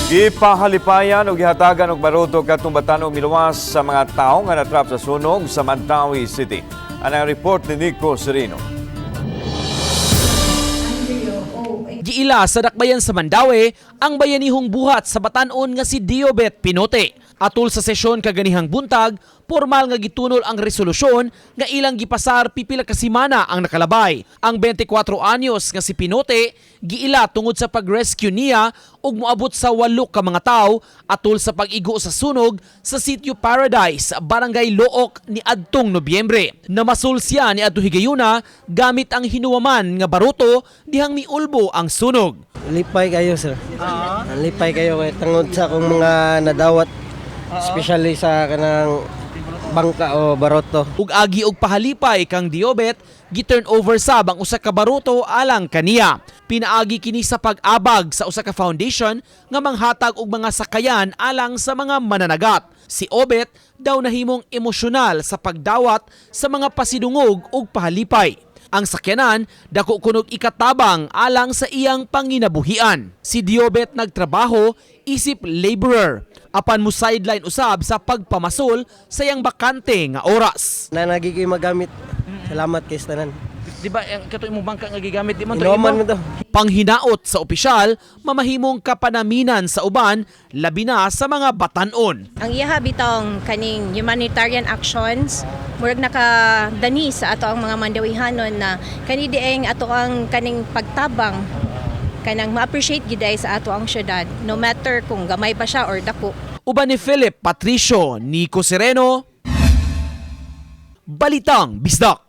Gipahalipayan ug gihatagan og baruto katong batan-ong miluwas sa mga tawo nga natrap sa sunog sa Mandaue City. Ang report ni Nico Sereno. Giila sa dakbayan sa Mandaue ang bayanihong buhat sa batan-on nga si Diobet Pinote. Atul sa sesyon kaganihang buntag, formal nga gitunol ang resolusyon nga ilang gipasar pipila ka semana ang nakalabay. Ang 24 anyos nga si Pinote giila tungod sa pag-rescue niya ug moabot sa 8 ka mga tawo atul sa pag-igo sa sunog sa Sitio Paradise, Barangay Looc ni adtong Nobyembre. Namasul siya ni adto higayuna gamit ang hinuwaman nga baruto dihang miulbo ang sunog. Lipay kayo, sir. Lipay kayo kay tungod sa akong mga nadawat, especially sa kanang bangka o baroto. Ug agi og pahalipay kang Diobet, gi-turn over sab ang usa ka baruto alang kaniya. Pinaagi kini sa pag-abag sa usa ka foundation nga manghatag og mga sakayan alang sa mga mananagat. Si Obet daw nahimong emosyonal sa pagdawat sa mga pasidungog ug pahalipay. Ang sakyanan dako kunog ikatabang alang sa iyang panginabuhian. Si Diobet nagtrabaho isip laborer apan mo sideline usab sa pagpamasol sa iyang bakante nga oras. Na nagiging magamit. Salamat kay tanan. Di ba ang kato imong bangka nga gigamit di man Inuman mo to. Panghinaot sa opisyal, mamahimong kapanaminan sa uban, labi na sa mga batan-on. Ang iyaha bitong kaning humanitarian actions, murag nakadani sa ato ang mga Mandawihanon na kani dieng ato ang kaning pagtabang kanang ma-appreciate gid ay sa ato ang syudad, no matter kung gamay pa siya or dako. Uban ni Philip Patricio, Nico Sereno, Balitang Bisdak.